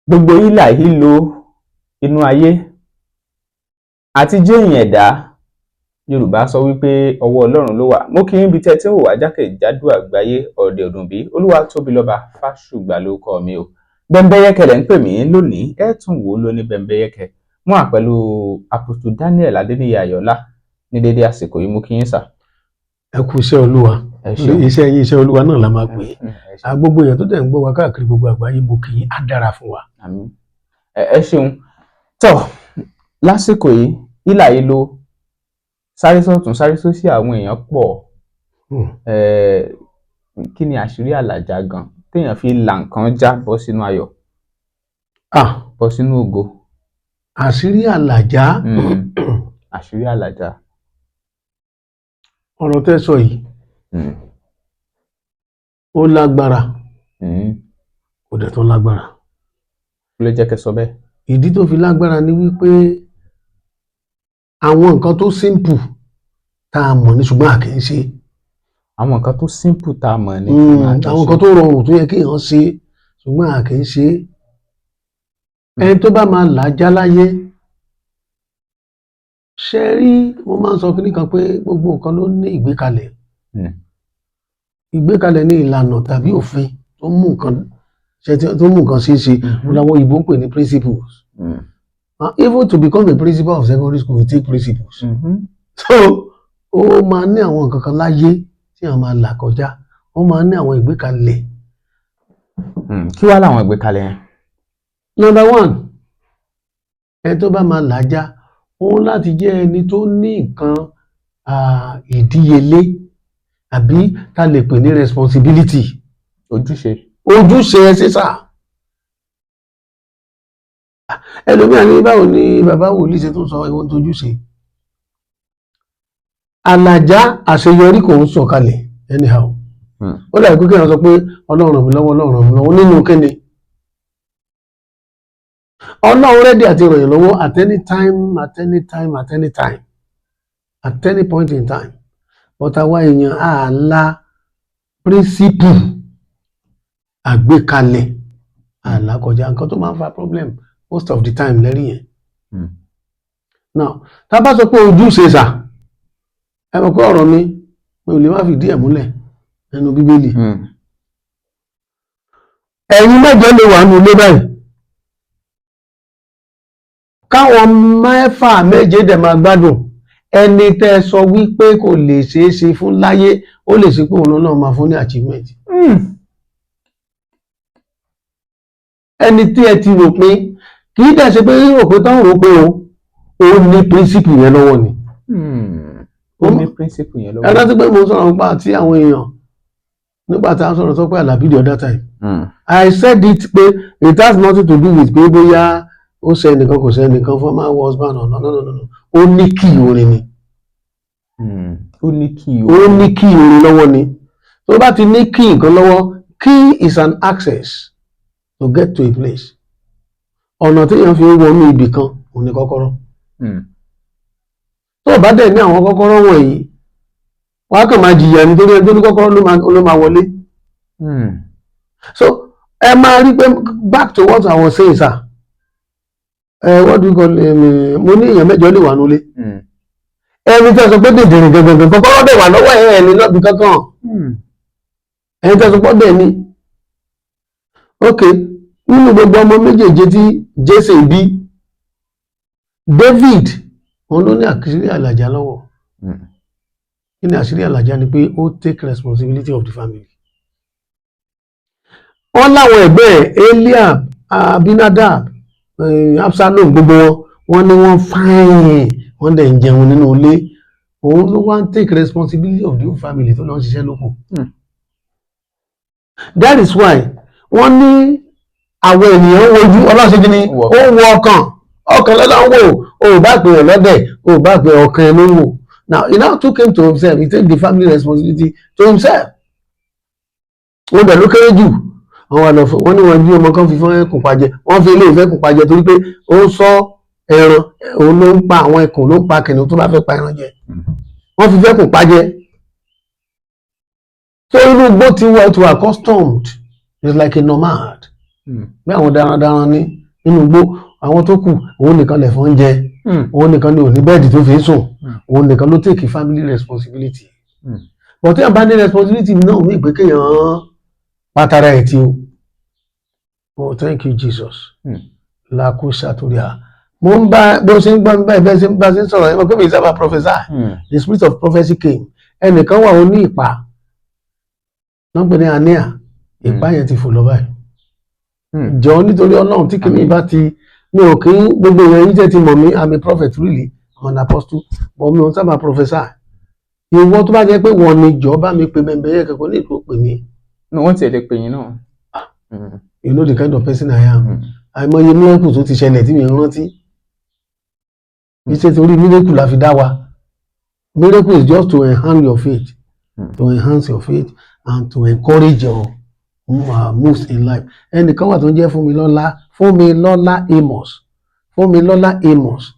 Gbogbo hílàhílo inú ayé àti jéèyàn ẹ̀dá, Yorùbá sọ wípé ọwọ́ Ọlọ́run ló wà. Mo kí yín bí tẹ́ tí ń wò wá jákèjádò àgbáyé. Ọ̀dẹ̀ òdùnbí Olúwatóbilọ́ba Fásùgbà lórúkọ mi o. Bẹ́ńbẹ́yẹ́kẹ́ lẹ̀ ń pè mí lónìí. Ẹ tún wò ó lóní bẹ́ńbẹ́yẹ́kẹ́ mú à pẹ̀lú Apostle Daniel Adéníyì Ayọ̀ọ́lá ní dédé àsìkò yìí. Mo kí yín, sà. Ẹ kú iṣẹ́ Olúwa. Ẹ ṣeun. Iṣẹ́ yín, iṣẹ́ Olúwa náà la máa pè é. Ẹ ṣeun. Gbogbo èèyàn tó dẹ̀ ń gbọ́ wa káàkiri gbogbo àgbáyé, mo kí yín, á dára fún wa. Àmín. Ẹ ṣeun. Tọ́ lásìkò yìí, hílà yìí ló sáré sọ́tún, sáré sósì, àwọn èèyàn pọ̀. Kí ni àṣírí àlàjá gan téèyàn fi là nǹkan já bọ́ sínú ayọ̀, bọ́ sínú ògo? Àṣírí àlàjá? Àṣírí àlàjá. Ọ̀rọ̀ tẹ́ sọ yìí, ó lágbára, kò dẹ̀ tún lágbára. Kí ló jẹ́ kẹ́ sọ bẹ́ẹ̀? Ìdí tó fi lágbára ni wípé àwọn nǹkan tó simple tá a mọ̀ ní, ṣùgbọ́n a kì í ṣe. Àwọn nǹkan tó simple tá a mọ̀ ní. Àwọn nǹkan tó rọrùn tó yẹ kéèyàn ṣe, ṣùgbọ́n a kì í ṣe. Ẹni tó bá máa là á já láyé, ṣe rí, mo máa ń sọ kíní kan pé gbogbo nǹkan ló ní ìgbékalẹ̀. Ìgbékalẹ̀ ní ìlànà tàbí òfin tó mú nǹkan ṣe, tó mú nǹkan ṣeé ṣe. Làwọn òyìnbó ń pè ní principles. Even to become a principal of secondary school, we take principles. So ó máa ní àwọn nǹkan kan láyé tí àwọn máa là kọjá, ó máa ní àwọn ìgbékalẹ̀. Kí wàá làwọn ìgbékalẹ̀ yẹn? Number one, ẹni tó bá máa là á já, òun láti jẹ́ ẹni tó ní nǹkan ìdíyelé àbí tá lè pè ní responsibility. Ojúṣe. Ojúṣe ẹ sísà. Ẹlòmíràn ní, báwo ni bàbá wòlíì ṣe tún sọ ìwọ̀n tójúṣe? Àlàjá àṣeyọrí kò ń sọ̀kalẹ̀ anyhow. Ó dàbí pé kéèyàn sọ pé Ọlọ́run ràn mí lọ́wọ́, Ọlọ́run ràn mí lọ́wọ́ nínú kíni? Ọlọ́run ready àti ràn yàn lọ́wọ́ at any time, at any time, at any time, at any point in time, but àwa èèyàn àlà principle, àgbékalẹ̀ àlà kọjá. Nǹkan tó máa ń fa problem most of the time lẹ́rìí yẹn. Now, tá a bá sọ pé ojúṣe, sà, ẹ mọ̀ pé ọ̀rọ̀ mi, mi ò lè má fìdí ẹ̀ múlẹ̀ nínú Bíbélì. Ẹ̀yin mẹ́jọ lè wà nínú ilé báyìí, káwọn mẹ́fà méje dẹ̀ máa gbádùn. Ẹni tẹ́ ẹ sọ wípé kò lè ṣeé ṣe fún láyé, ó lè ṣe pé òun náà máa fún ní achievement. Ẹni tí ẹ ti rò pé kì í dẹ̀ ṣe pé rò pé tán, rò pé o ó ní principle yẹn lọ́wọ́ ni. Ó ní principle yẹn Ẹ lọ́wọ́. rántí pé mo sọ̀rọ̀ nípa àti àwọn èèyàn nígbà tá a sọ̀rọ̀ sọ pé Àlàbí the other time. I said it pé it has nothing to do with pé bóyá ó ṣe ẹnìkan, kò ṣe ẹnìkan, former husband or no, no, no, no, no. Ó ní key orin ni. Ó ní key. Ó ní key orin lọ́wọ́ ni. Tó bá ti ní key nǹkan lọ́wọ́, key is an access to get to a place. Ọ̀nà téèyàn fi ń wọnú ibì kan òun ni kọ́kọ́rọ́. Tó o bá dẹ̀ ní àwọn kọ́kọ́rọ́ wọ̀nyí, wàá kàn máa jìyà nítorí ẹni tó ní kọ́kọ́rọ́ ló máa wọlé. So ẹ máa rí pé, back to what I was saying, sir, what do you call, mo ní èèyàn mẹ́jọ lè wà nulẹ̀. Ẹni tẹ́ sọ pé dèdèrè gangan, kọ́kọ́rọ́ dẹ̀ wà lọ́wọ́ ẹ̀, ẹ̀ ní lọ́bì kankan. Ẹni tẹ́ sọ pé dẹ̀ ni, ok, nínú gbogbo ọmọ méjèèje tí Jésè bí, David òun ló ní àṣírí àlàjá lọ́wọ́. Kí ni àṣírí àlàjá? Ni pé ó take responsibility of the family. Wọ́n láwọn ẹgbẹ́ ẹ̀, Eliab, Abinadab, Absalom, gbogbo wọn, wọ́n ní wọ́n fine, wọ́n dẹ̀ ń jẹun nínú ilé. Òun ló wá ń take responsibility of the whole family tó lọ ń ṣiṣẹ́ lóko. That is why wọ́n ní àwọn ènìyàn ń wojú, Ọlọ́run ṣe kí ni? Wọ. Ó ń wo ọkàn. Ọkàn lọ́lọ́run wò. Ó bá pè é lọ́dẹ̀, ó bá pè ọkàn ẹ̀ ló ń wò. Now, he now took him to himself. He take the family responsibility to himself. Wọ́n bẹ̀ ló kéré jù. Wọ́n wà lọ fún wọ́n ní wọ́n jí ọmọ kan fi fún ẹkùn pajẹ. Wọ́n fi ilé ìfẹ́ kùn pajẹ torí pé ó ń sọ ẹran, òun ló ń pa àwọn ẹkùn, ló ń pa kìnìún tó bá fẹ́ pa ẹran jẹ. Wọ́n fi fẹ́kùn pajẹ. So inú igbó ti wọ́n to accustomed, it's like a nomad. Bí àwọn darandaran ní. Nínú igbó, àwọn tó kù, òun nìkan lẹ̀fọn ń jẹ. Òun nìkan ni ò ní bed tó fi ń sùn. Òun nìkan ló take family responsibility. But tí a bá ní responsibility náà ní ìpè kéèyàn pátárà ẹ̀ tí o. Oh, thank you, Jesus. Làkúṣàtúrìà mo ń bá bó ṣe ń gbọ́ mi báyìí, bẹ́ẹ̀ ṣe ń bá ṣe ń sọ̀rọ̀ ẹ̀ mọ̀ pé mi sábà prophesy. The spirit of prophecy came. Ẹnìkan wà, ó ní ìpá, wọ́n pè ní ania. Ìpá yẹn ti fò lọ báyìí. Jọ, nítorí Ọlọ́run, tí kìíní bá ti mi ò kí gbogbo èèyàn yìí jẹ́ ti mọ̀ mí. I'm a prophet really, I'm an apostle, but mi ò ń sábà prophesy. Ìwọ tó bá jẹ́ pé wọ́n ni, jọ, bá mi pè bẹ́ẹ̀ yẹ kẹ́kọ̀ọ́ ní ìlú, pè mí. No, wọ́n tiẹ̀ lè pè yín náà. You know the kind of person I am. Àìmọye miracle tó ti ṣẹlẹ̀ tí mi ń rántí. Iṣẹ́ torí miracle la fi dá wa. Miracle is just to enhance your faith, to enhance your faith and to encourage your moves in life. Ẹnìkan wà tó ń jẹ́ Fúnmilọ́lá, Fúnmilọ́lá Amos, Fúnmilọ́lá Amos.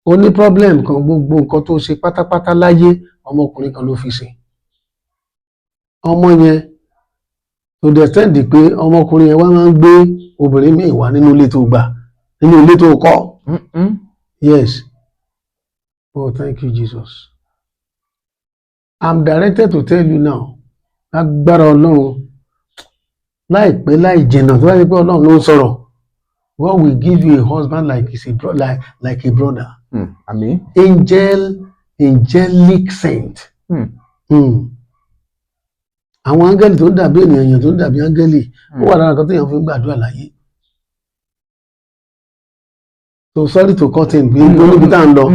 Ó ní problem kan. Gbogbo nǹkan tó ṣe pátápátá láyé, ọmọkùnrin kan ló fi ṣe ọmọ yẹn, to the extent pé ọmọkùnrin yẹn wá máa ń gbé obìnrin míì wá nínú ilé tó gbà, nínú ilé tó kọ́. Yes. Oh, thank you, Jesus. I'm directed to tell you now, lágbára Ọlọ́run, láìpẹ́ láì jìnnà, tó bá yẹ pé Ọlọ́run ló ń sọ̀rọ̀, God will give you a husband like he's a bro like a brother. Àmín. Angel, angelic saint. Àwọn áńgẹ́lì tó ń dàbí ènìyàn, èèyàn tó ń dàbí áńgẹ́lì, ó wà lára kan téèyàn fi ń gbàdúrà láyé. So sorry to cut in bí níbi tá à ń lọ.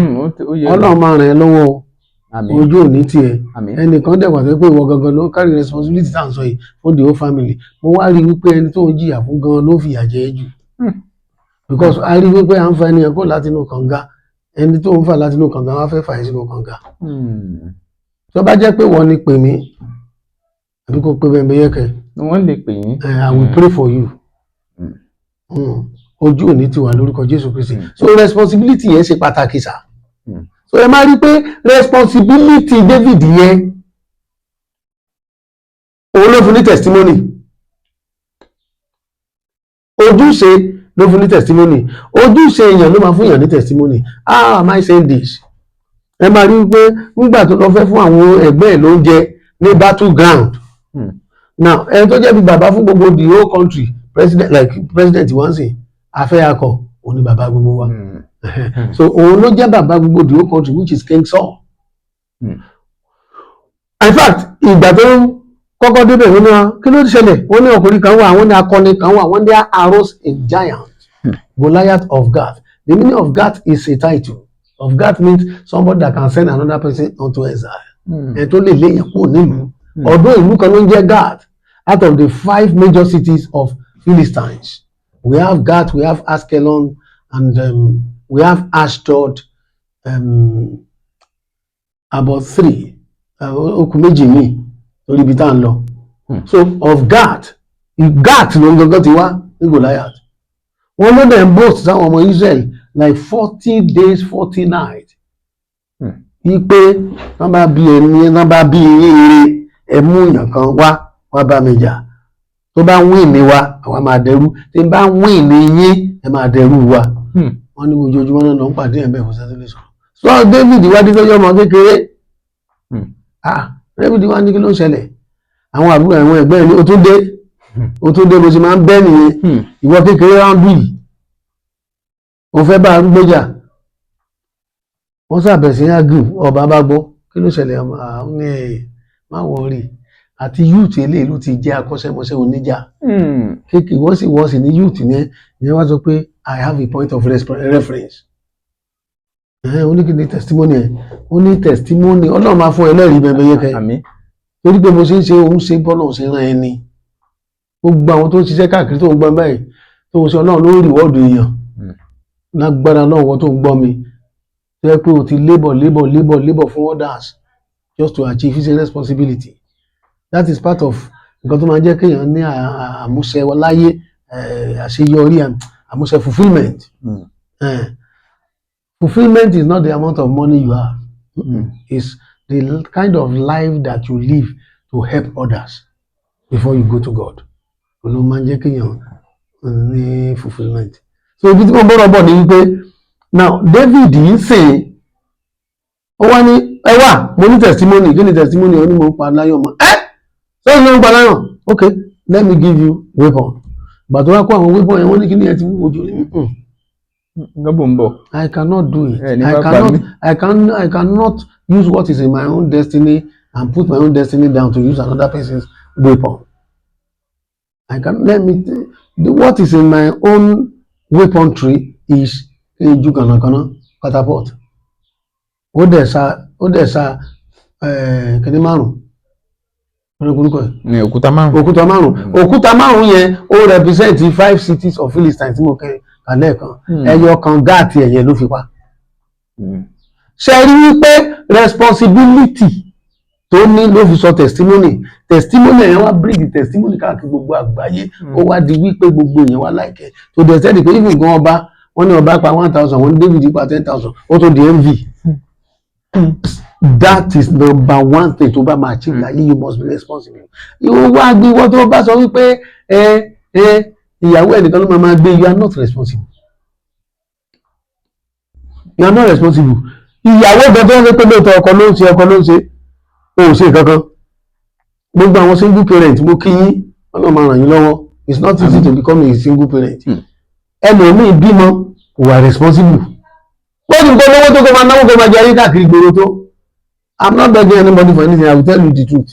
Ó yé mi. Ọlọ́run máa ràn ẹ́ lọ́wọ́ o. Àmín. Ojú òní tiẹ̀. Àmín. Ẹnìkan dẹ̀ wà tó pé ìwọ gangan ló ń carry responsibility tá à ń sọ yìí fún the whole family. Mo wá rí i wípé ẹni tó ń jìyà fún gan ló fìyà jẹ ẹ́ jù, because a rí i wípé à ń fa ẹni yẹn kó láti inú kànga. Ẹni tó ń fà láti inú kànga wá fẹ́ fà ẹ́ sínú kànga. Tó bá jẹ́ pé wọ́n ní, pè mí àbí kò pé bẹ́ẹ̀ bẹ́ẹ̀ yẹ́kẹ́. Wọ́n lè pè yín. I will pray for you. Ojú òní ti wà lórúkọ Jésù Kristi. So responsibility yẹn ṣe pàtàkì sá. So ẹ máa rí i pé responsibility David yẹn, òun ló fún ní testimony. Ojúṣe ló fún ní testimony. Ojúṣe èèyàn ló máa fún èèyàn ní testimony. How am I saying this? Ẹ máa rí i pé nígbà tó lọ fẹ́ fún àwọn ẹgbẹ́ ẹ̀ lóúnjẹ ní battle ground. Now, ẹni tó jẹ́ bí bàbá fún gbogbo the whole country, president, like president wọ́n sì afẹ́ akọ, òun ni bàbá gbogbo wa. So òun ló jẹ́ bàbá gbogbo the whole country, which is King Saul. In fact, ìgbà tó ń kọ́kọ́ débẹ̀, wọ́n ní wọn, kí ló ṣẹlẹ̀? Wọ́n ní ọkùnrin kan wà, wọ́n ní akọni kan wà, wọ́n ní arose a giant, Goliath of Gath. The meaning of Gath is a title. Of Gath means somebody that can send another person onto exile. Ẹ tó lè léèyàn kúrò nílùú. Ọ̀dọ̀ ìlú kan ló ń jẹ́ Gath. Out of the five major cities of Philistines, we have Gath, we have Askelon, and we have Ashdod, about three, okùn méjì míì lórí ibi tá à ń lọ. So of Gath, Gath ló ń gangan ti wá ní Goliath. Wọ́n ló dẹ̀ ń boast sáwọn ọmọ Israel like 40 days 40 nights, wípé wọ́n bá bí ẹni, wọ́n bá bí yín ire, ẹ mú èèyàn kan wá wá bá mi jà. Tó bá win ní wa, àwa máa dẹrú. Tí n bá win ní yín, ẹ máa dẹrú wa. Wọ́n ní ojoojúmọ́ náà ló ń pàdé ẹ̀ bẹ́ẹ̀, kò sẹ́ni tó lè sọ̀rọ̀. So David wá dé tọ́jú ọmọ kékeré. Ah, David wá ní kí ló ń ṣẹlẹ̀? Àwọn àbúrò, àwọn ẹgbẹ́ ẹ̀ ní o tún dé, o tún dé, bó ṣe máa ń bẹ́ nìyẹn. Ìwọ kékeré ráńdù yìí, o fẹ́ bá arúgbó jà. Wọ́n sàbẹ̀ sí ágù. Ọba bá gbọ́, kí ló ṣẹlẹ̀? Ọmọ àwọn ẹ̀ má worry, àti youth eléyìí ló ti jẹ́ akọ́ṣẹ́mọṣẹ́ oníjà. Kéèké wọ́n sì ní youth ní ìyẹn wá sọ pé I have a point of reference. Ẹ̀ ó ní kí ni testimony ẹ̀? Ó ní testimony, Ọlọ́run máa fún ẹ lẹ́rìí bẹ́ẹ̀ yẹ́kẹ́. Àmín. Torí pé bó ṣe ń ṣe, òun ṣe bọ́lọ̀ ṣe rán ẹni. Gbogbo àwọn tó ń ṣiṣẹ́ káàkiri tó ń gbọ́ báyìí tó ń ṣe, Ọlọ́run ló ń reward èèyàn. Lágbára náà, wọ́n tó ń gbọ́ mi tó yẹ pé o ti labour, labour, labour, labour fún others just to achieve his responsibility, that is part of nǹkan tó máa ń jẹ́ kéèyàn ní àmúṣẹ láyé, àṣeyọrí, àmúṣẹ, fulfilment. Fulfilment is not the amount of money you have. It's the kind of life that you live to help others before you go to God. Ló máa ń jẹ́ kéèyàn Ní fulfilment. So ibi tí mo bọ́rọ̀ bọ̀ ni wípé now David ń sìn, ó wá ní, "Ẹ wà, mo ní testimony." Kí ni testimony? Ó ní, "Mo ń pa lion mọ́." Ẹ sọ́yìn ló ń pa lion. "Okay, let me give you weapon." Ìgbà tó wá kó àwọn weapon yẹn, wọ́n ní kí ni ẹ ti wúwo jù ní. Nǹkan bò ń bọ̀. I cannot do it. Ẹ ní I bá pa cannot mí. I cannot use what is in my own destiny and put my own destiny down to use another person's weapon. I can let me what is in my own weaponry is ju kànákànná, catapult. Ó dẹ̀ sa kìnní márùn-ún orúkọ ẹ̀. Ní òkúta márùn. Òkúta márùn. Òkúta márùn yẹn, ó represent five cities of Philistines tí mo kẹ́ kàlẹ́ kan. Ẹyọ kan gáàtì ẹ̀yẹ ló fi pa. Ṣe rí wípé responsibility tó ní ló fi sọ testimony. Testimony yẹn wá bring the testimony káàkiri gbogbo àgbáyé. Ó wá di wípé gbogbo èèyàn wá láìkẹ́ tó dẹ̀ sẹ́ni pé even gan ọba, wọ́n ní ọba pa 1,000, wọ́n ní David pa 10,000, ó tó di envy. That is number one thing tó bá máa achieve láyé: you must be responsible. Ìwọ wá gbé, ìwọ tó bá sọ wípé ẹ ẹ ìyàwó ẹnìkan ló máa gbé, you are not responsible. You are not responsible. Ìyàwó gan tó ń ṣe pé lóòótọ́ ọkọ ló ń ṣe, ọkọ ló ń ṣe, o ò ṣe kankan. Gbogbo àwọn single parent, mo kí yín, Ọlọ́run máa ràn yín lọ́wọ́. It's not easy to become a single parent. Ẹlòmíì bímọ, kò wà responsible. Wọ́n ti kọ́ lówó tó kọ́ máa náwó, kó máa jẹ ayé káàkiri gbòòrò tó. I'm not begging anybody for anything. I will tell you the truth.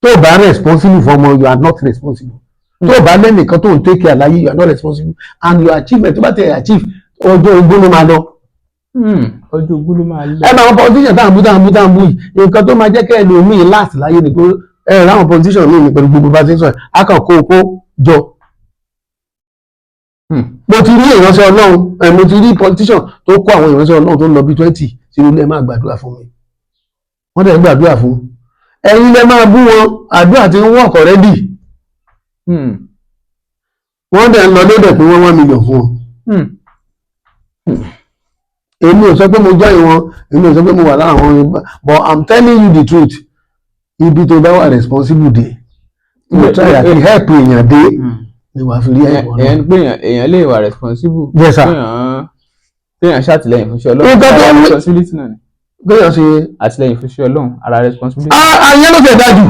Tó o bá responsible for ọmọ, you are not responsible. Tó o bá lẹ́nìkan tó ń take care láyé, you are not responsible. And your achievement, tó bá tẹ̀ achieve, ọjọ́ ogbó ló máa lọ. Ọjọ́ ogbó ló máa lọ. Ẹ máa wọn politician táwọn bú, táwọn bú, táwọn bú yìí, nǹkan tó máa jẹ́ kẹ́ ẹlòmíì last láyé ni pé ẹ ráwọn politician míì ní pẹ̀lú gbogbo bá ti ń sọ ẹ̀, á kàn kó o kó jọ. Mo ti rí ìránṣẹ́ Ọlọ́run ẹ, mo ti rí politician tó kó àwọn ìránṣẹ́ Ọlọ́run tó ń lọ bí 20 sínú ilé, "Ẹ máa gbàdúrà fún mi." Wọ́n dẹ̀ ń gbàdúrà fún. Ẹ̀yin lẹ máa bú wọn, àdúrà ti ń work already. Wọ́n dẹ̀ ń lọ lódẹ̀ pé wọ́n 1 million fún wọn. Èmi ò sọ pé mo join wọn, èmi ò sọ pé mo wà lára àwọn, but I'm telling you the truth. Ibi tó bá wà responsible dé, mo try àti help èèyàn dé, ni wàá fi rí help. Èèyàn pé èèyàn lè wà responsible. Yes, sir. Kéèyàn ṣàtìlẹ́yìn fún iṣẹ́ Ọlọ́run. Nǹkan tó Ara ń responsibility náà ni. Kéèyàn ṣe Àtìlẹ́yìn fún iṣẹ́ Ọlọ́run, ara responsibility. Ah, ayé ló tẹ̀ dájú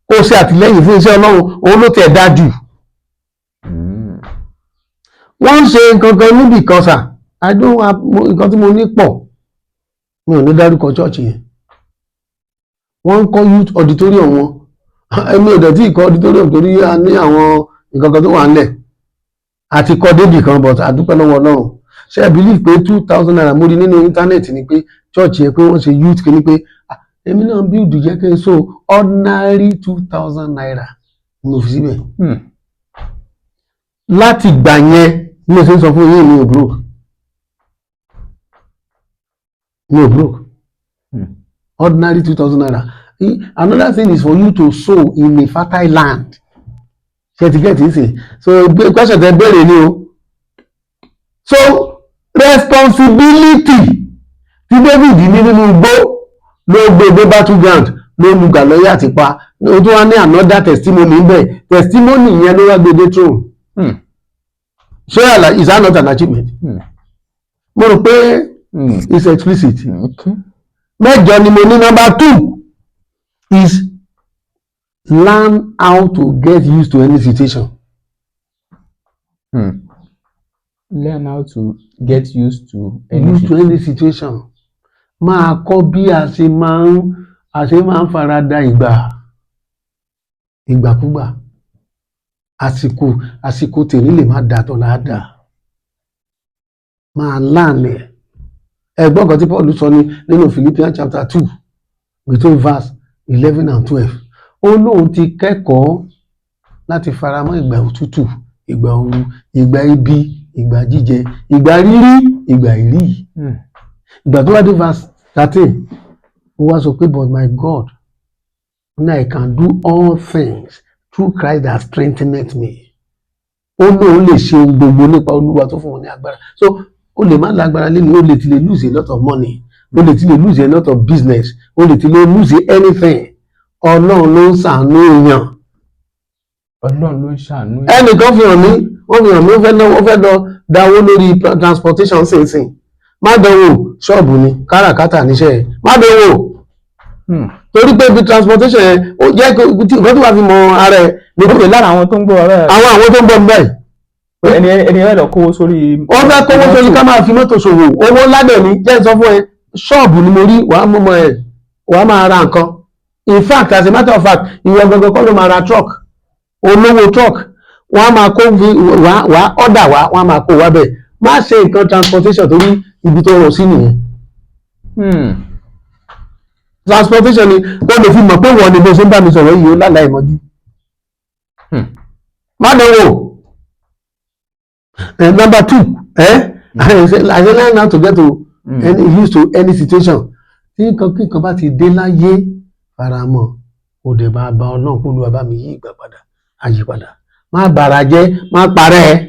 kó o ṣe àtìlẹ́yìn fún iṣẹ́ Ọlọ́run, òun ló tẹ̀ dájú. Wọ́n ń ṣe nǹkan kan níbì kan sà. I don't have nǹkan tí mo ní pọ̀, mi ò ní dárúkọ church yẹn. Wọ́n ń kọ́ youth auditorium wọn. Èmi ò dẹ̀ tí ì kọ́ auditorium torí a ní àwọn nǹkan kan tó wà ńlẹ̀ àti kọ́ débì kan, but a dúpẹ́ lọ́wọ́ Ọlọ́run. Ṣé ẹ believe pé ₦2,000 mo rí nínú internet ni pé church yẹn, pé wọ́n ṣe youth kìíní, pé ah, èmi náà build, jẹ́ kí n so ordinary ₦2,000 ni mo fi síbẹ̀. Láti gbà yẹn, bí mo ṣe ń sọ fún yín, mi ò broke, mi ò broke. Ordinary ₦2,000. Another thing is for you to sow in a fertile land. Ṣe ti get it sìn? So question tẹ béèrè ni o. So responsibility tí David ní nínú igbó ló gbé dé battleground, ló lu Goliath pa. Ó tún wá ní another testimony ńbẹ. Testimony yẹn ló wá gbé dé throne. Ṣé àlà is that not an achievement? Mo rò pé it's explicit. Mẹ́jọ ni mo ní. Number two is learn how to get used to any situation. Learn how to get used to any Used to any situation. Máa kọ́ bí a ṣe máa ń farada ìgbà ìgbàkúgbà. Àsìkò tèmi lè má da tọ́lá dà, máa láàlẹ̀. Ẹgbọ́n kan tí Paul sọ ní nínú Philippians chapter 2 between verse 11 and 12, ó lóun ti kẹ́kọ̀ọ́ láti faramọ́ ìgbà òtútù, ìgbà ooru, ìgbà ibi, ìgbà jíjẹ, ìgbà rírí, ìgbà ìrí. Ìgbà tó wá dé verse 13, ó wá sọ pé, "But my God, now I can do all things through Christ that strengtheneth me." Ó lóun lè ṣe ohun gbogbo nípa Olúwa tó fún wọn ní agbára. So ó lè má lágbára lẹ́nu, ó lè ti lè lose a lot of money, ó lè ti lè lose a lot of business, ó lè ti lè lose anything. Ọlọ́run ló ń ṣàánú èèyàn. Ọlọ́run ló ń ṣàánú. Ẹnìkan fi hàn mí, wọ́n fi hàn mí, ó fẹ́ náwó, ó fẹ́ lọ dáwó lórí transportation sínsìn. Má dánwò, ṣọ́ọ̀bù ni, káràkátà níṣẹ́ ẹ̀, má dánwò. Torí pé ibi transportation yẹn, ó jẹ́ tí nǹkan tó wà fi mọ ara ẹ̀ ní Ó pé pè lára àwọn tó ń gbọ́ ọ̀rẹ́ àwọn tó ń bọ̀ níbẹ̀, ẹni ẹni ẹ lọ kówó sórí. Wọ́n fẹ́ kówó sórí ká máa fi mọ́tò ṣòwò. Owó ládẹ̀ ní jẹ́ sọ fún ẹ, ṣọ́ọ̀bù ni mo rí, wàá mú mọ́ ẹ, wàá máa ra nǹkan. In fact, as a matter of fact, ìwọ gangan kọ́ ló máa ra truck, olówó truck, wọ́n á máa kó fi wàá ọ̀dà wá, wọ́n á máa kó wá bẹ́ẹ̀. Má ṣe nǹkan transportation, torí ibi tó rọ̀ sí nìyẹn. Transportation ni kó lè fi mọ̀ pé wọ́n ni bó ṣe ń bá mi sọ̀rọ̀ yìí, ó lálàá ìmọ̀jú. Má dánwò. Number two, I say learn how to get to any used to any situation. Tí nǹkan kí nǹkan bá ti dé láyé, faramọ́, kò dẹ̀ máa bá Ọlọ́run kó lu bàbá mi yí ìgbà padà, àyípadà. Má bàrà jẹ́, má parẹ́.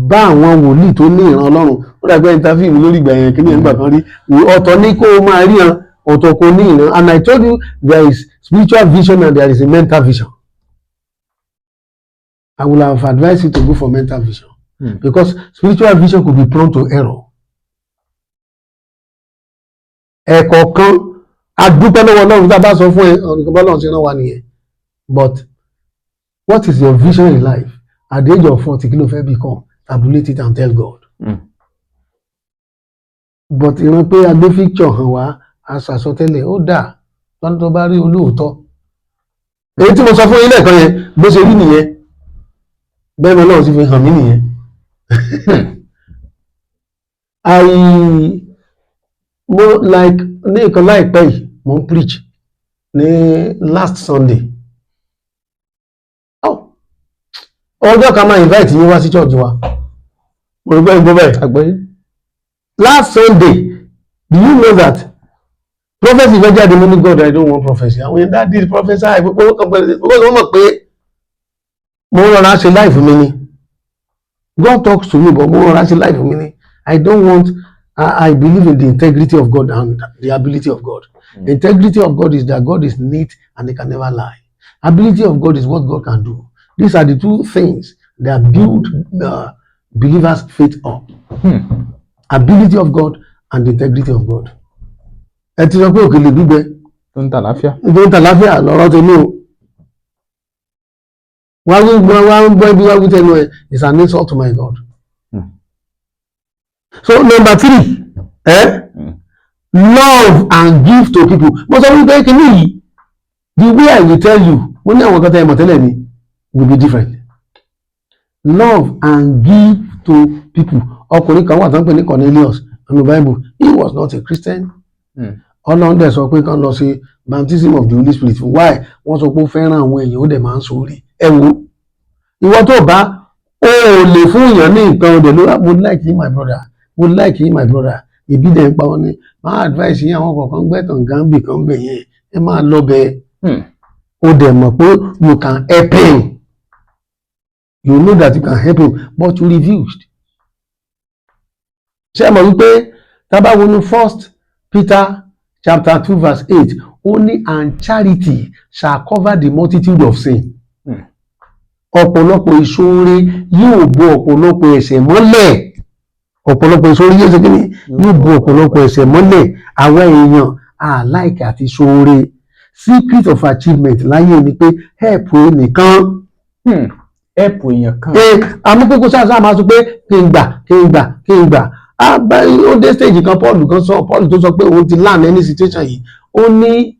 Bá àwọn wòlíì tó ní ìran Ọlọ́run. Ó dàgbẹ́ interview mi lórí ìgbà yẹn, kí ni ìgbà kan rí, ọ̀tọ̀ ní kó o máa ríran, ọ̀tọ̀ kò ní ìran. And I told you there is spiritual vision and there is a mental vision. I will have advised you to go for mental vision because spiritual vision could be prone to error. Ẹ̀kọ̀ọ̀kan, a dúpẹ́ lọ́wọ́ Ọlọ́run tá a bá sọ fún ẹ ọ̀nà bọ́lọ́run ṣe rán wa nìyẹn. But what is your vision in life? At the age of 40, kí ló fẹ́ become? Tabulate it and tell God. But ìran pé a gbé picture hàn wá, a ṣàsọtẹ́lẹ̀, ó dà lọ́nà tó bá rí olóòótọ́. Èyí tí mo sọ fún yín lẹ́ẹ̀kan yẹn, bó ṣe rí nìyẹn, bẹ́ẹ̀ ni Ọlọ́run sì fi hàn mí nìyẹn. I mo like ní nǹkan láìpẹ́ yìí, mo ń preach ní last Sunday. Oh, ọjọ́ kan máa invite yín wá sí church wa, mo rí pé gbọ́ bẹ́ẹ̀. Àgbọ́yé. Last Sunday, do you know that prophecy fẹ́ jáde? Mo ní, "God, I don't want prophecy." Àwọn yẹn, "Daddy, prophesy." Gbogbo kan pẹ̀lú because wọ́n mọ̀ pé mo rọra ṣe life mi ni. God talks to me, but mo rọra ṣe life mi ni. I don't want. I believe in the integrity of God and the ability of God. Integrity of God is that God is neat and he can never lie. Ability of God is what God can do. These are the two things that build believers' faith up. Ability of God and the integrity of God. Ẹ ti sọ pé òkèlè gbígbẹ tó ń tà láfíà. Tó ń tà láfíà lọ́rọ̀ tèmi o. Wá wí gbọ́, wá ń gbọ́ ibi, wá wí tẹnu ẹ̀ is an insult to my God. So number three, Love and give to people. Mo sọ wípé kíní yìí, the way I will tell you, mo ní àwọn kan tẹ́ ẹ mọ̀ tẹ́lẹ̀ ni will be different. Love and give to people. Ọkùnrin kan wà tó ń pè ní Cornelius nínú Bible. He was not a Christian. Ọlọ́run dẹ̀ sọ pé kán lọ sí baptism of the Holy Spirit. Why? Wọ́n sọ pé ó fẹ́ràn àwọn èèyàn, ó dẹ̀ máa ń sórí. Ẹ wo, ìwọ tó bá o ò lè fún èèyàn ní nǹkan ọdẹ ló, "Mo like you, my brother, mo like you, my brother." Ìbí dẹ̀ ń pa wọn ní máa advice yín, àwọn kọ̀ọ̀kan gbẹ̀tàn gàmbì kan bẹ̀ yẹn, ẹ máa lọ bẹ̀. Ó dẹ̀ mọ̀ pé you can help him, you know that you can help him, but you refused. Ṣé ẹ mọ̀ wípé tá bá wọnú First Peter chapter 2 verse 8, ó ní, "And charity shall cover the multitude of sin." Ọ̀pọ̀lọpọ̀ ìṣoore yóò bo ọ̀pọ̀lọpọ̀ ẹ̀ṣẹ̀ mọ́lẹ̀. Ọ̀pọ̀lọpọ̀ ìṣoore yóò ṣe kí ni? Yóò bo ọ̀pọ̀lọpọ̀ ẹ̀ṣẹ̀ mọ́lẹ̀. Àwọn èèyàn àláìkè àti ṣoore. Secret of achievement láyé ni pé help ẹnìkan. Help èèyàn kan. Ẹ amúkókó sáà máa sọ pé kí n gbà, kí n gbà, kí n gbà. Á bá ó dé stage kan, Paul kan sọ, Paul tó sọ pé òun ti land any situation yìí, ó ní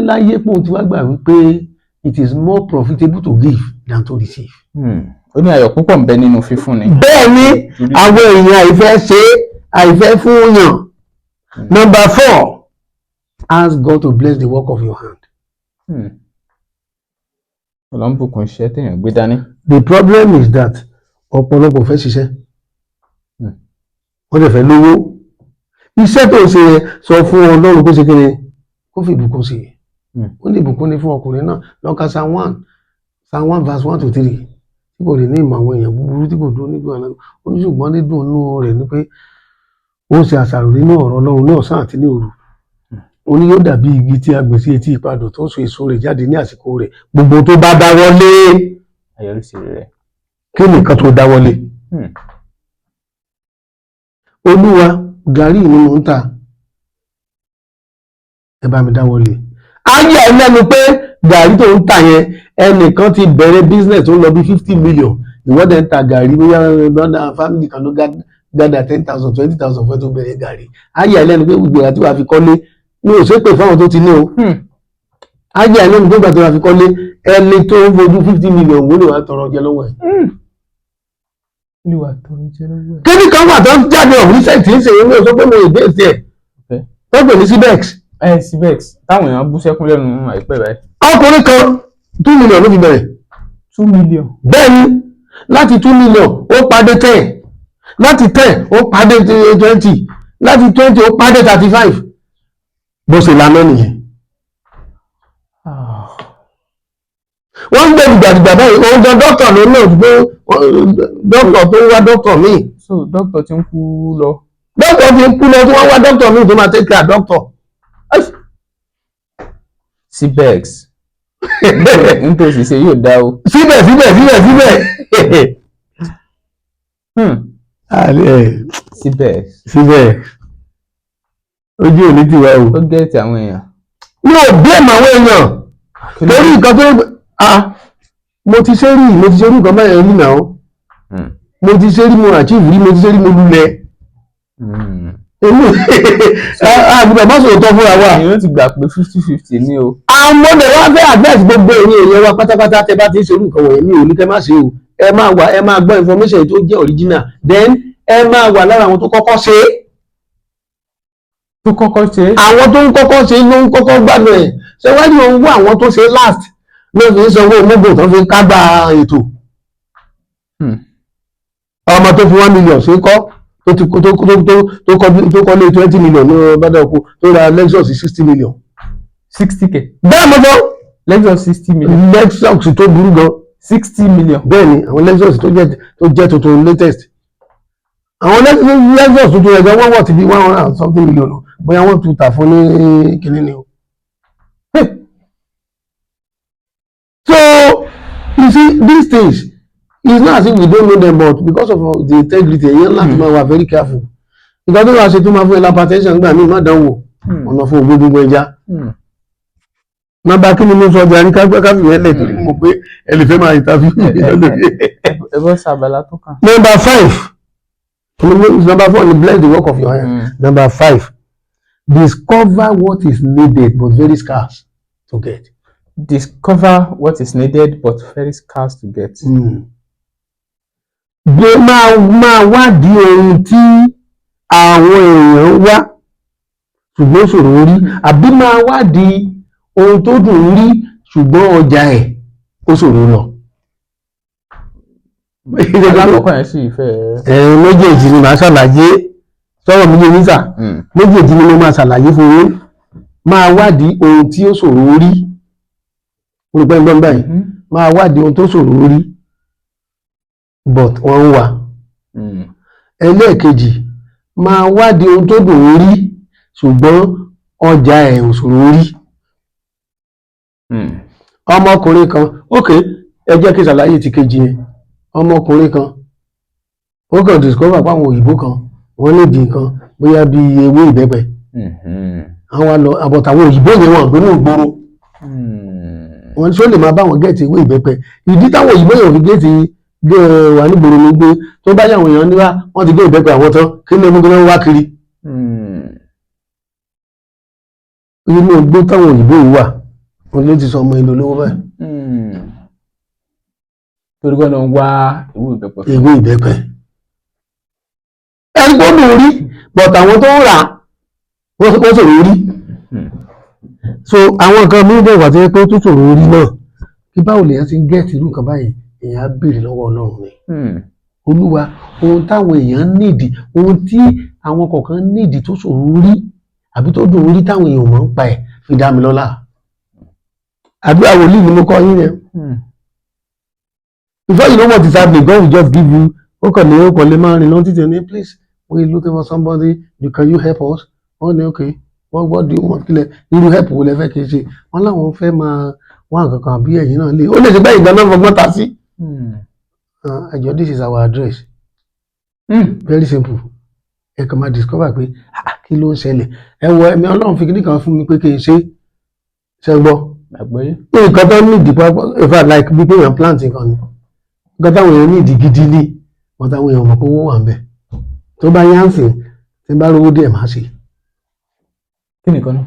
láyé pé òun ti wá gbà wípé it is more profitable to give than to receive. Ó ní ayọ̀ púpọ̀ ń bẹ nínú fífúnni. Bẹ́ẹ̀ ni, àwọn èèyàn àìfẹ́ ṣe, àìfẹ́ fún yàn. Number four, ask God to bless the work of your hand. Ọlọ́run bùkún iṣẹ́ téèyàn gbé dání. The problem is that ọ̀pọ̀lọpọ̀ fẹ́ ṣiṣẹ́, wọ́n dẹ̀ fẹ́ lówó. Iṣẹ́ tó ń ṣe yẹn, sọ fún Ọlọ́run kó ṣe kí ni, kó fi ìbùkún sí i. Ó ní ìbùkún ní fún ọkùnrin náà. Lọ́ka Psalm 1 verse 1 to 3, tí kò lè ní ìmọ̀ àwọn èèyàn búburú, tí kò dúró nígbà náà. Ó ní ṣùgbọ́n dídùn inú rẹ̀ ni pé ó ń ṣe àṣàrò nínú ọ̀rọ̀ Ọlọ́run ní ọ̀sán àti ní òru. Ó ní yóò dàbí igi tí a gbìn sí etí ipadò, tó so èso rẹ̀ jáde ní àsìkò rẹ̀, gbogbo tó bá dáwọ́lé. Àyọrísí rẹ̀. Kí nìkan tó dáwọ́lé? Olúwa, gàrí ni mò ń tà, ẹ bá mi dáwọ́lé. Ayé ẹ lẹ́nu pé gàrí tó ń tà yẹn, ẹnìkan ti bẹ̀rẹ̀ business tó ń lọ bí 50 million, ìwọ́dẹ̀ ń ta gàrí, bóyá lọ́dà family kan ló gádà 10,000, 20,000 fẹ́ tó bẹ̀rẹ̀ gàrí. Ayé ẹ lẹ́nu pé gbogbo àti wàá fi kọ́lé ní òṣèpè fáwọn tó ti ní o. Ayé ẹ lẹ́nu pé gbàtí wàá fi kọ́lé, ẹni tó ń fojú 50 million wó lè wàá tọrọ jẹ lọ́wọ́ ẹ̀. Olúwa tó ń jẹ́ lọ́wọ́ ẹ̀. Kíní kan wà tó ń jáde of recent tí ń ṣe ìwé sọ pé mo against ẹ̀, tó pè ní CBEX. Ẹ CBEX táwọn èèyàn bú sẹ́kún lẹ́nu àìpẹ́ báyìí. Ọkùnrin kan, 2 million ló fi bẹ̀rẹ̀. 2 million. Bẹ́ẹ̀ ni, láti 2 million ó padé 10, láti 10 ó padé 20, láti 20 ó padé 35. Bó ṣe lànà nìyẹn. Wọ́n ń gbé dìgbàdìgbà báyìí. Òun gan dókítà ló náà gbé, dókítà tó ń wá dókítà míì. So dókítà ti ń kú lọ. Dókítà ti ń kú lọ, tí wọ́n wá dókítà míì tó máa take care dókítà. CBEX nítòsí ṣe yóò dá o. Síbẹ̀ síbẹ̀ síbẹ̀ síbẹ̀. CBEX. Síbẹ̀ ojú òní ti wá o. Ó get àwọn èèyàn. Mi ò blame àwọn èèyàn torí nǹkan tó, ah, mo ti ṣe rí, mo ti ṣe rí nǹkan báyẹn rí náà. Mo ti ṣe rí, mo achieve rí, mo ti ṣe rí, mo lulẹ̀. Èmi àgùdọ̀ má sọ̀rọ̀ tọ́ fúnra wa. Èèyàn ti gbà pé 50-50 ní o. Àwọn ọmọdé wa fẹ́ advice gbogbo ẹ̀yin èèyàn wa pátápátá tẹ́ bá ti ń ṣerú nǹkan wọ̀nyẹn. Mi ò ní kẹ́ má ṣe o. Ẹ máa wà, ẹ máa gbọ́ information tó jẹ́ original, then ẹ máa wà lára àwọn tó kọ́kọ́ ṣe é. Tó kọ́kọ́ ṣe é. Àwọn tó ń kọ́kọ́ ṣe ló ń kọ́kọ́ gbádùn ẹ̀. Ṣé wá ní owó àwọn tó ṣe last ló fi ń sanwó mọ́gò tó fi ń kágbá ètò? Ọmọ tó fi 1 million ṣe kọ́, tó ti tó kọ́ lé 20 million ní bàdà oko, tó ra Lexus 60 million. 60 k. Bẹ́ẹ̀ mo sọ. Lexus 60 million. Lexus tó burú gan. 60 million. Bẹ́ẹ̀ ni, àwọn Lexus tó jẹ́ tuntun, latest, àwọn Lexus tuntun yẹn gan, wọ́n wọ̀ ti bí one hundred and something million, bóyá wọ́n tún tà fún ní kinní ni o. So you see, these things, it's not as if we don't know them, but because of the integrity, èyàn láti máa wà very careful. Nǹkan tó wàá ṣe tó máa fún ẹ hypertension gbà mí, má dánwò ọ̀nà fún ògbó gbogbo ẹja. Nọ́mbà kí ni mo sọ ọjà ní káfí yẹn lẹ̀, torí mo pé ẹ lè fẹ́ máa interview mi lórí. Ẹ bọ́ sábàlá tó kàn. Number five. Number four ni bless the work of your hand. Number five, discover what is needed but very scarce to get. Discover what is needed but very scarce to get. Gbé máa wádìí ohun tí àwọn èèyàn wá ṣùgbọ́n ṣòro rí, àbí máa wádìí ohun tó dùn rí ṣùgbọ́n ọjà ẹ̀ ó ṣòro lọ. Alákọ̀ọ́kọ́ yẹn sì fẹ́. Ẹ̀ẹ́n, méjèèjì ni màá ṣàlàyé. Sọ̀rọ̀ mi yé nísà? Méjèèjì ni mo máa ṣàlàyé fún yín. Máa wádìí ohun tí ó ṣòro rí, olùpẹ̀ ń gbọ́n báyìí. Máa wádìí ohun tó ṣòro rí but wọ́n ń wà. Ẹlẹ́ẹ̀kejì, máa wádìí ohun tó dùn ún rí ṣùgbọ́n ọjà ẹ̀ ò ṣòro rí. Ọmọkùnrin kan, ok, ẹ jẹ́ kí n ṣàlàyé ti kejì yẹn. Ọmọkùnrin kan, ó kàn discover pé àwọn òyìnbó kan, wọ́n ní ìdí nǹkan bóyá bí ewé ìbẹ́pẹ. Àwọn wá lọ àbọ̀tàwọn òyìnbó yẹn, wọ́n gbé ní ìgboro. Wọ́n tí ó lè máa bá wọn get ewé ìbẹ́pẹ. Ìdí táwọn òyìnbó yẹn ò fi get wà nígboro ni pé tó bá yàwọn èèyàn níwá, wọ́n ti gé ìbẹ́pẹ àwọn tán, kí ni ọmọ gbọ́dọ̀ wá kiri? Inú igbó táwọn òyìnbó yìí wà, wọn ló ti sọ ọmọ ìlú olówó báyìí. Torí kọ́ ló ń wá ewé ìbẹ́pẹ fún. Ewé ìbẹ́pẹ, ẹni tó dùn rí but àwọn tó ń rà wọ́n sọ̀rọ̀ rí. So àwọn nǹkan mí bẹ̀ wà tó yẹ pé ó tún ṣòro rí náà. Kí báwo lèèyàn ti ń get irú nǹkan báyìí? Èèyàn á béèrè lọ́wọ́ Ọlọ́run ni. Olúwa, ohun táwọn èèyàn nídìí, ohun tí àwọn kọ̀ọ̀kan nídìí tó ṣòro rí àbí tó dùn rí táwọn èèyàn mọ̀ ń pa ẹ̀, fi dá mi lọ́lá. Àdúrà wòlíì ni mo kọ́ yín yẹn. Before you know what is happening, God will just give you, ó kàn lè máa rìn lọ títí ní, "Please, we looking for somebody, you can you help us?" Wọ́n ní okay. Wọ́n gbọ́ di wọn kílẹ̀, irú help wo lẹ fẹ́ kí n ṣe? Wọ́n láwọn fẹ́ máa wá nǹkan kan àbí ẹ̀yìn náà lè, ó lè ṣe bẹ́ẹ̀, ìgbà náà fọgbọ́n ta sí. Ẹ jọ̀ọ́, this is our address. Very simple. Ẹ kàn máa discover pé, ah, kí ló ń ṣẹlẹ̀? Ẹ wọ ẹ̀mí Ọlọ́run fi kíní kan fún mi pé kí n ṣe ṣe gbọ́. Àgbọ́yé. Nǹkan tó ní ìdí pápá, in fact, like bí pé èèyàn plant nǹkan ni, nǹkan táwọn èèyàn ní ìdí gidi ní wọ́n, táwọn èèyàn mọ̀ pé owó wà ń bẹ̀. Tó bá yá ń sìn, tí n bá rówó díẹ̀, máa ṣe. Kí nìkan náà?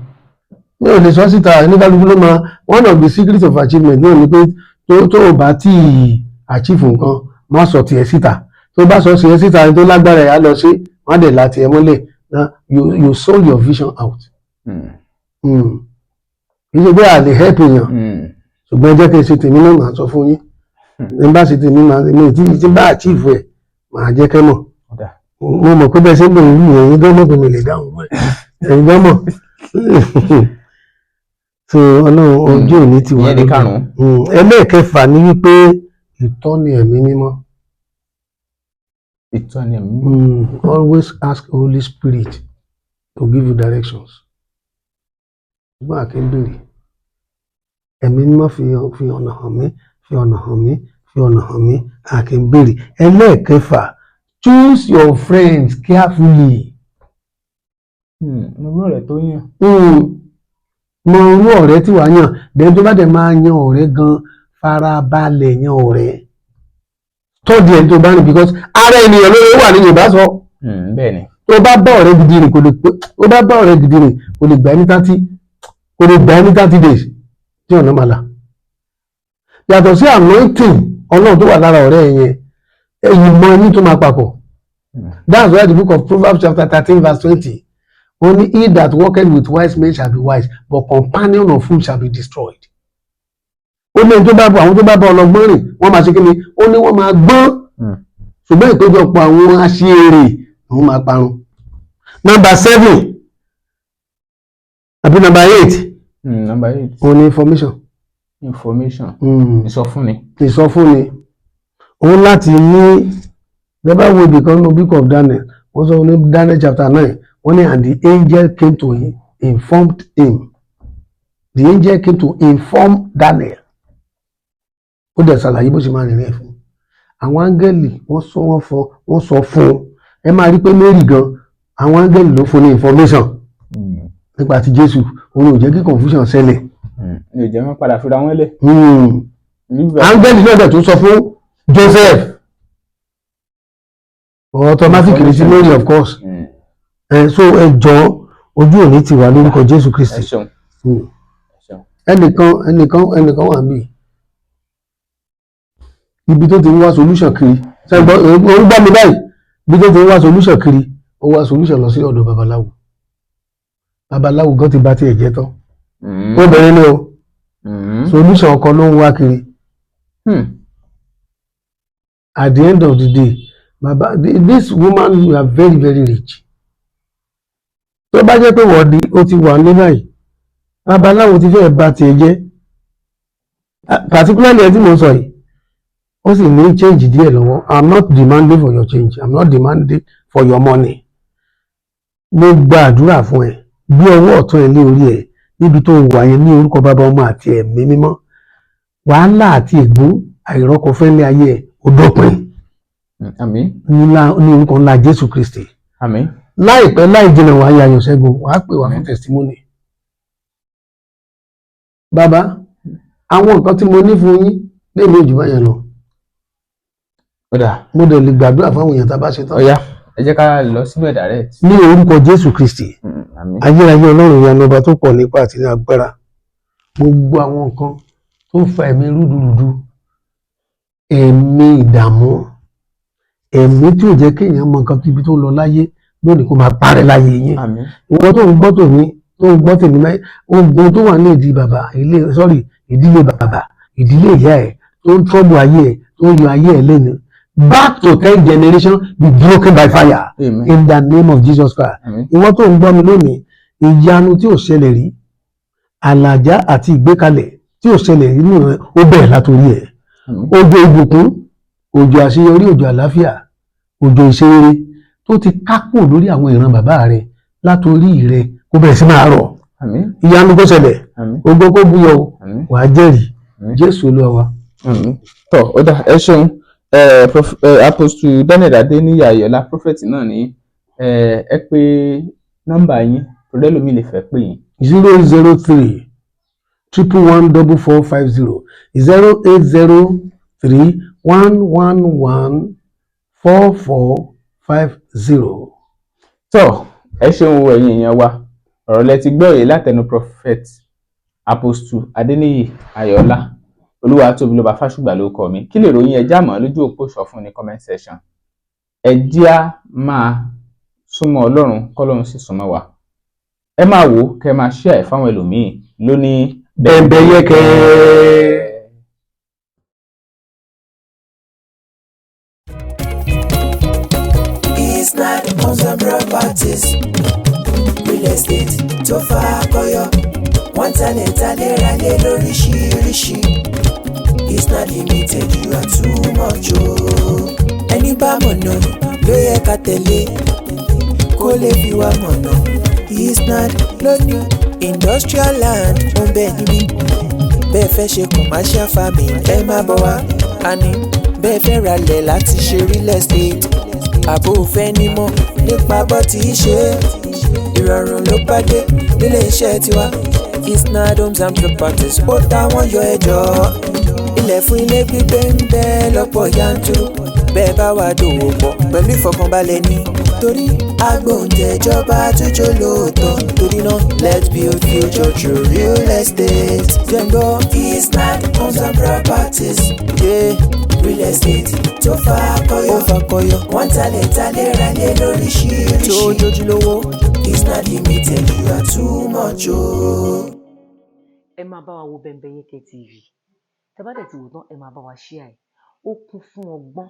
Mi ò lè sọ síta. Oníkálukú ló máa. One of the secrets of achievement náà ni pé tó o bá tí ì achieve nǹkan, má sọ tiẹ̀ síta. Tó bá sọ tiẹ̀ síta, ẹni tó lágbára ẹ̀ á lọ sí, wọ́n á dẹ̀ la tiẹ̀ mọ́lẹ̀. Now you sold your vision out. Kì í ṣe pé a lè help èèyàn, ṣùgbọ́n ẹ jẹ́ kí n ṣe tèmi náà, màá sọ fún yín. Ní bá ṣe tèmi, màá mi tí bá achieve ẹ̀, màá jẹ́ kẹ́ mọ̀. Ó dáa. Mo mọ̀ pé bẹ́ẹ̀ ṣe ń bèrè yìí, ẹ̀yin gan mọ̀ pé mi lè dáhùn fún ẹ̀, ẹ̀yin gan mọ̀. So Ọlọ́run ojú òní ti wà. Ìyẹn ní karùn-ún. Ẹlẹ́ẹ̀kẹfà ni wípé ìtọ́ni Ẹ̀mí Mímọ́. Ìtọ́ni Ẹ̀mí Mímọ́. Always ask Holy Spirit to give you directions. Ṣùgbọ́n àkè ń bèrè Ẹ̀mí Mímọ́, fi ọ̀nà hàn mí, fi ọ̀nà hàn mí, fi ọ̀nà hàn mí. Àkè ń bèrè. Ẹlẹ́ẹ̀kẹfà, choose your friends carefully. Mo bí ọ̀rẹ́ tó yàn. Mọ irú ọ̀rẹ́ tí wàá yàn. Then tó bá dẹ̀ máa yan ọ̀rẹ́ gan, farabalẹ̀ yan ọ̀rẹ́, tọ́jú ẹni tó bá rìn, because ara ènìyàn ló wà ní Yorùbá sọ. Bẹ́ẹ̀ ni. Tó bá bá ọ̀rẹ́ gidi rìn, kò lè pé ó bá bá ọ̀rẹ́ gidi rìn, kò lè gbà ẹ́ ní 30 days tí ọ̀nà máa là. Yàtọ̀ sí anointing Ọlọ́run tó wà lára ọ̀rẹ́ yẹn, ẹ̀yìn mọ ẹni tó máa papọ̀. That's why the book of Proverbs chapter 13 verse 20, only he that walketh with wise men shall be wise, but companion of fools shall be destroyed. Ó ní ẹni tó bá bọ àwọn tó bá bá ọlọ́gbọ́n rìn, wọ́n máa ṣe kí ni? Ó ní wọ́n máa gbọ́n, ṣùgbọ́n ìpéjọpọ̀ àwọn aṣièrè, àwọn máa parun. Number seven àbí number eight? Number eight. Òun ni information. Information. Ìsọfúnni. Ìsọfúnni. Òun láti ní bẹ́ẹ̀ wo ibìkan nínú Book of Daniel, wọ́n sọ ní Daniel chapter 9, wọ́n ní, "And the angel came to him, informed him." The angel came to inform Daniel. Ó dẹ̀ ṣàlàyé bó ṣe máa rìnrìn ẹ̀ fún àwọn áńgẹ́lì. Wọ́n sọ, wọ́n fọ, wọ́n sọ fún un. Ẹ máa rí pé Mary gan, àwọn áńgẹ́lì ló fún ní information nípa ti Jésù. Òun ò jẹ́ kí confusion ṣẹlẹ̀. Ní ò jẹ́ wọ́n padà fira wọn lẹ̀. Áńgẹ́lì náà dẹ̀ tún sọ fún Joseph, automatic ní sí Mary, of course. Ẹ so ẹ jọ, ojú òní ti wà lórúkọ Jésù Ẹ Kristi. ṣeun. Ẹ ṣeun. Ẹnìkan wà níbí, ibi tó ti ń wá solution kiri, ṣẹ́gbọ́n ó ń gbọ́ mi báyìí, ibi tó ti ń wá solution kiri, ó wá solution lọ sí ọ̀dọ̀ babaláwo. Babaláwo gan ti bà tiẹ̀ jẹ́ tán. Obìnrin ni o. Solution ọkọ ló ń wá kiri. At the end of the day, baba, this woman, you are very very rich. Tó bá jẹ́ pé wọ́n di ó ti wà ní báyìí, babaláwo ti fẹ́ẹ̀ bà tiẹ̀ jẹ́. Ah, particularly ẹ tí mo sọ yìí, ó sì ní change díẹ̀ lọ́wọ́. I'm not demanding for your change, I'm not demanding for your money. Mo gba àdúrà fún ẹ, gbé ọwọ́ ọ̀tún ẹ lé orí ẹ níbi tó wà yẹn, ní orúkọ Bàbá, Ọmọ àti Ẹ̀mí Mímọ́, wàhálà àti ègún àìrọ́kọfẹ́lẹ́ ayé ẹ, ó dópin. Àmín. Ní orúkọ ńlá Jésù Kristi. Àmín. Láìpẹ́ láì jìnnà, wàá yayọ̀ ṣẹ́gun, wàá pè wá fún testimony. Bàbá, àwọn nǹkan tí mo ní fún yín lèmi ò jù báyẹn lọ. Ó dà. Mo dẹ̀ lè gbàdúrà fáwọn èèyàn tá a bá ṣe tán. Ó yá, ẹ jẹ́ ká lọ síbẹ̀ direct. Ní orúkọ Jésù Kristi. Àmín. Ayérayé Ọlọ́run ìyanu, ọba tó pọ̀ nípa àti ní agbára, gbogbo àwọn nǹkan tó ń fa ẹ̀mí rúdurùdu, ẹ̀mí ìdààmú, ẹ̀mí tí ò jẹ́ kéèyàn mọ nǹkan ibi tó ń lọ láyé lónìí, kó máa parẹ́ láyé yín. Àmín. Ìwọ tó ń gbọ́ tòmí, tó ń gbọ́ tèmi mẹ́, ogun tó wà ní ìdí bàbá ilé, sorry, ìdílé bàbá, ìdílé ìyá ẹ̀, tó ń trouble ayé ẹ̀, tó ń yọ ayé ẹ̀ lẹ́nu, back to 10 generation, be broken by fire. Amen. In the name of Jesus Christ. Àmín. Ìwọ tó ń gbọ́ mi lónìí, ìyanu tí ò ṣẹlẹ̀ rí, àlàjá àti ìgbékalẹ̀ tí ò ṣẹlẹ̀ rí nínú rẹ̀, ó bẹ̀rẹ̀ látòrí ẹ̀. Àmín. Òjò ìbùkún, òjò àṣeyọrí, òjò àlàáfíà, òjò ìṣerere tó ti kákò lórí àwọn ìran bàbá rẹ, látòrí rẹ, Kó bẹ̀rẹ̀ sí máa rọ̀. Àmín. Ìyanu kó ṣẹlẹ̀. Àmín. Ògo kó búyọ o. Àmín. Wàá jẹ́rìí. Àmín. Jésù Olúwa wa. Àmín. Tọ, ó dà, ẹ ṣeun. Apostle Daniel Adéníyì Ayọ̀ọ́lá, prophet náà ní ẹ pé nọ́mbà yín, torí ẹlòmíì lè fẹ́ pè yín. 003 111 4450, 08031114450. Tọ, ẹ ṣeun o, ẹ̀yin èèyàn wa. Ọ̀rọ̀ lẹ ti gbọ́ yìí látẹnu Prophet Apostle Adéníyì Ayọ̀ọ́lá. Olúwatóbilọ́ba Fásùgbà ló kọ mi. Kí lè ròyìn ẹ jámọ́ lójú òpó sọ fún ní comment section. Ẹ jẹ́ á máa súnmọ́ Ọlọ́run, kọ́lọ́run sì súnmọ́ wa. Ẹ máa wò ó, kẹ́ ẹ máa share ẹ̀ fáwọn ẹlòmíín lóní. Bẹ̀m̀bẹ̀yẹkẹ́. Isnad Homes and Properties, real estate tó fakọyọ. Wọ́n talẹ̀ talẹ̀ ralé lóríṣiríṣi. Isnad Limited, you are too much o. Ẹni bá mọ̀nà ló yẹ ká tẹ̀lé, kó lè fi wá mọ̀nà. Isnad ló ní industrial land ó ń bẹ níbí. Bẹ́ẹ̀ fẹ́ ṣe commercial farming, ẹ má bọ̀ wá. Àní bẹ́ẹ̀ fẹ́ ralẹ̀ láti ṣe real estate, àbò fẹ́ nímọ̀ nípa bó ti ṣe é, ìrọ̀rùn ló bá dé nílé iṣẹ́ tiwa. Isnad Homes and Properties, ó táwọn yọ ẹjọ́. Ilẹ̀ fún ilé gbígbé ń bẹ lọ́pọ̀ yanturu. Bẹ́ẹ̀ bá wà dòwò pọ̀ pẹ̀lú ìfọkànbalẹ̀ ní, torí agbóǹtẹ̀jọba àtúnjọ lóòótọ́. Torí náà, let's build future through real estate. Jẹ́ngbọ́ Isnad Homes and Properties, yeah. Real estate tó fakọyọ, ó fakọyọ. Wọ́n talẹ̀ talẹ̀ ralẹ̀ lóríṣiríṣi tó jójúlówó. Isnad Limited, you are too much o. Ẹ máa bá wa wo Bembeyeke TV. Tẹ́ bá dẹ̀ ti wò tán, ẹ máa bá wa share ẹ̀. Ó kún fún ọgbọ́n,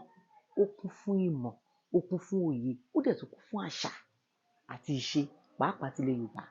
ó kún fún ìmọ̀, ó kún fún òye, ó dẹ̀ tún kún fún àṣà àti ìṣe, pàápàá tilẹ̀ Yorùbá.